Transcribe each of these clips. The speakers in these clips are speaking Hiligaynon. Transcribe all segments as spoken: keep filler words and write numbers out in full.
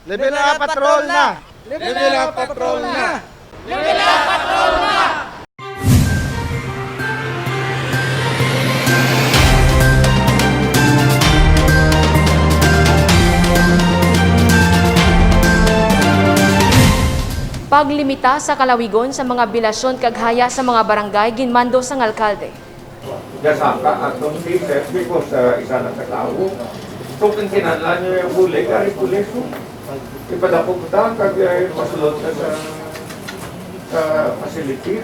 Level up, patrol na! Level up, patrol na! Paglimita sa kalawigon sa mga bilasyon kag haya sa mga barangay ginmando sang alkalde. Gasaka atong cases because uh, isa lang ka tawo. So kung kinahanglan nyo yung huli, kari pulis mo. Ipadako po ta, kag uh, pasulod na sa, sa facilities.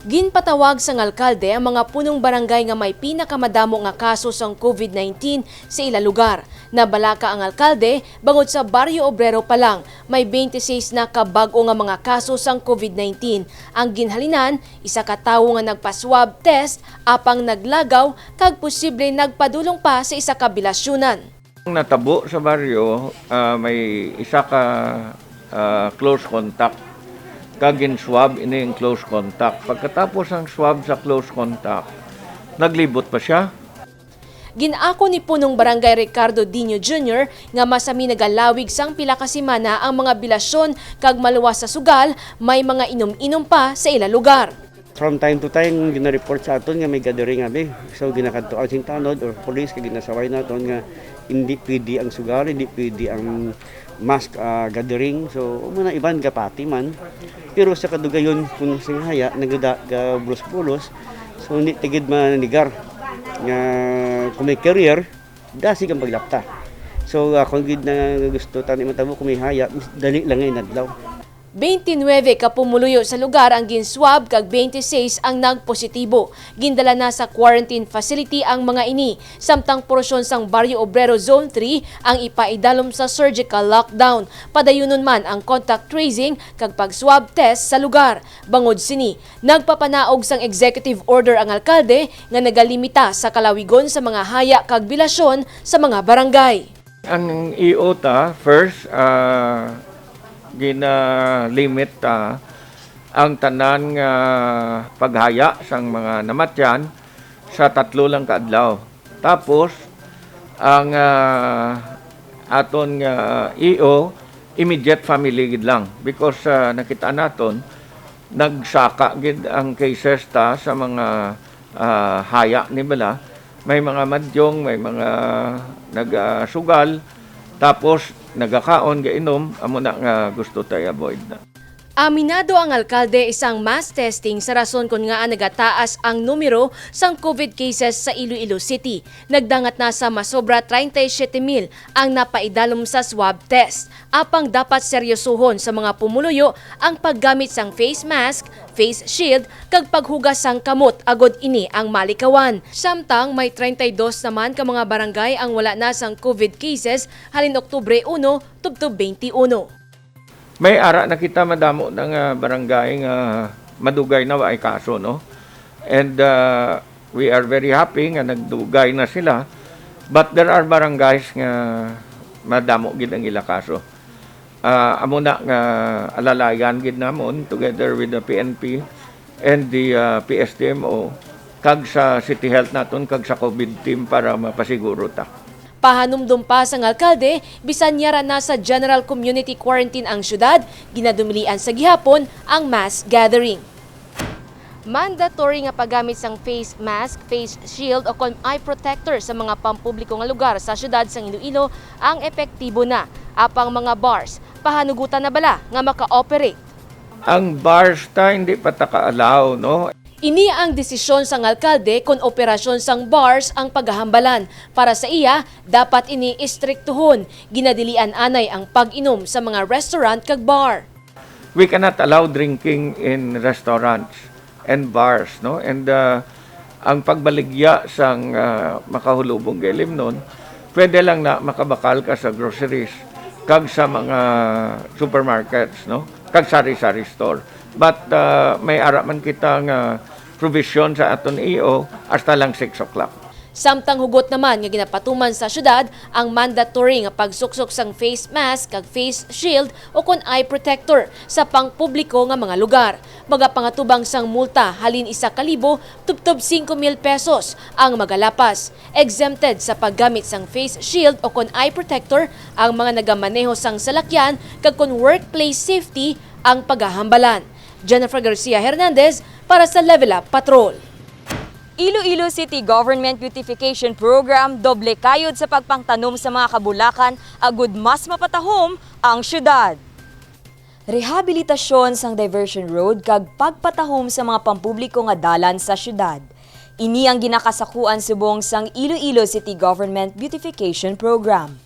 Ginpatawag sang alkalde ang mga punong barangay nga may pinakamadamo nga kaso sang COVID nineteen sa ila lugar. Nabalaka ang alkalde bangod sa Barrio Obrero pa lang may twenty-six na ka bag-o nga mga kaso sang COVID nineteen. Ang ginhalinan, isa ka tawo nga nagpa-swab test apang naglagaw kag posible nagpadulong pa sa isa ka bilasyonan. Ang natabo sa baryo, ah, may isa ka ah, close contact. Kag gin-swab ini ang close contact. Pagkatapos ang swab sa close contact, naglibot pa siya. Gin-ako ni Punong Barangay Ricardo Dino Junior nga masami nagalawig sang pila ka semana ang mga bilasyon kag maluwas sa sugal, may mga inom-inom pa sa ila lugar. From time to time, gina-report sa aton nga may gathering abi. So ginakadtuan sing tanod or police kag ginasaway naton nga hindi pwede ang sugal, hindi pwede ang mass ah, gathering. So amo na iban gapati man. Pero sa kadugayon kung sing haya nagada ka bulos-bulos, so hindi tigid manigar nga kung may carrier, dasig ang paglapta. So ako gid na gusto tani matabo kung may haya, dali lang nga inadlaw. Twenty-nine ka pumuluyo sa lugar ang gin-swab kag twenty-six ang nagpositibo. Gindala na sa quarantine facility ang mga ini, samtang porsyon sang Barrio Obrero Zone three ang ipaidalom sa surgical lockdown. Padayunon man ang contact tracing kag pag-swab test sa lugar. Bangod sini, nagpapanaog sang executive order ang alkalde nga nagalimita sa kalawigon sa mga haya kag bilasyon sa mga barangay. Ang E O ta, first, ah, gina-limit ta ang tanan nga paghaya sang mga namatyan sa tatlo lang ka adlaw. Tapos, ang ah, aton nga E O, immediate family gid lang because ah, nakita naton nagsaka gid ang cases ta sa mga ah, haya ni bala. May mga madyong, may mga nagasugal, tapos nagakaon, gainom, amo na nga gusto ta i-avoid na. Aminado ang alkalde isang mass testing sa rason kon ngaa nagataas ang numero sang COVID cases sa Iloilo City. Nagdangat na sa masobra treinta y siete mil ang napaidalom sa swab test. Apang dapat seryosohon sa mga pumuluyo ang paggamit sang face mask, face shield, kag paghugas sang kamot agod ini ang malikawan. Samtang may treinta y dos naman ka mga barangay ang wala na sang COVID cases halin Oktubre uno tubtob twenty-one. May ara na kita madamo na nga barangay nga madugay na waay kaso, no? And uh, we are very happy nga nagdugay na sila. But there are barangays nga madamo gid ang ila kaso. Ah, amo na nga alalayan gid namon together with the P N P and the ah, P S D M O kag sa City Health naton kag sa COVID team para mapasiguro ta. Pahanumdom pa sang alkalde, bisan yara na sa general community quarantine ang syudad, ginadumilian sa gihapon ang mass gathering. Mandatory nga paggamit sang face mask, face shield o kon eye protector sa mga pampubliko nga lugar sa siyudad sang Iloilo ang epektibo na. Apang mga bars, pahanugutan na bala nga maka-operate? Ang bars ta hindi pa ta ka-allow, no? Ini ang desisyon sang alkalde kon operasyon sang bars ang pagahambalan. Para sa iya, dapat ini istriktuhon. Ginadilian anay ang pag-inom sa mga restaurant kag bar. We cannot allow drinking in restaurants and bars, no? And uh, ang pagbaligya sang uh, makahulubong nga ilimnon, pwede lang na makabakal ka sa groceries kag sa mga supermarkets, no? Kag sari-sari store. But uh, may ara man kita nga provision sa aton E O hasta lang six o'clock. Samtang hugot naman nga ginapatuman sa syudad ang mandatory nga pagsuksok sang face mask kag face shield o kon eye protector sa pangpubliko nga mga lugar. Magapangatubang sang multa halin isa ka libo tubtob singko mil pesos ang magalapas. Exempted sa paggamit sang face shield o kon eye protector ang mga nagamaneho sang salakyan kag kon workplace safety ang pagahambalan. Jennifer Garcia Hernandez para sa Level Up Patrol. Iloilo City Government Beautification Program doble kayod sa pagpangtanom sa mga kabulakan agud mas mapatahom ang syudad. Rehabilitasyon sang diversion road kag pagpatahom sa mga pampubliko nga dalan sa syudad. Ini ang ginakasakuan subong sang Iloilo City Government Beautification Program.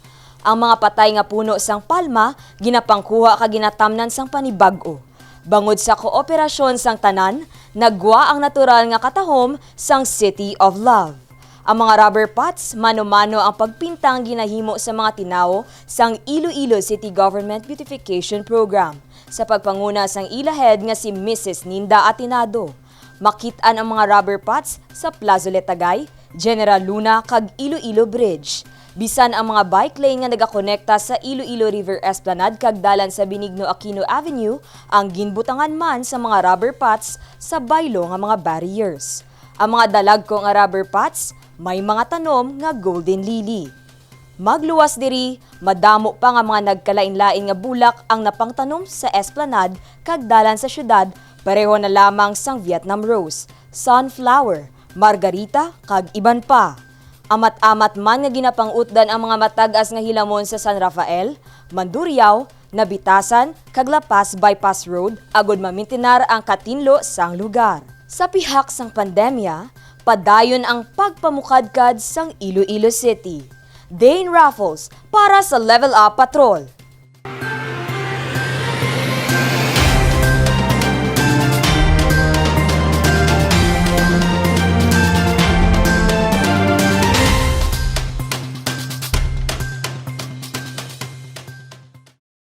Ang mga patay nga puno sang palma ginapangkuha kag ginatamnan sang panibag-o. Bangod sa kooperasyon sang tanan, naggwa ang natural nga katahom sang City of Love. Ang mga rubber pots, mano-mano ang pagpintang ginahimo sa mga tinawo sang Iloilo City Government Beautification Program sa pagpanguna sang ila head nga si Missus Ninda Atinado. Makit-an ang mga rubber pots sa Plazolet Tagay, General Luna kag Iloilo Bridge. Bisan ang mga bike lane nga nagakonekta sa Iloilo River Esplanade kag dalan sa Benigno Aquino Avenue ang ginbutangan man sa mga rubber pots sa baylo nga mga barriers. Ang mga dalagko nga rubber pots may mga tanom nga golden lily. Magluwas diri, madamo pa nga mga nagkalain-lain nga bulak ang napangtanom sa esplanade kag dalan sa syudad, pareho na lamang sang Vietnam rose, sunflower, margarita, kag iban pa. Amat-amat man nga ginapangutdan ang mga matag-as nga hilamon sa San Rafael, Mandurriao, Nabitasan, kag La Paz Bypass Road agud mamintinar ang katinlo sang lugar. Sa pihak sang pandemya, padayon ang pagpamukadkad sang Iloilo City. Dane Raffles para sa Level Up Patrol.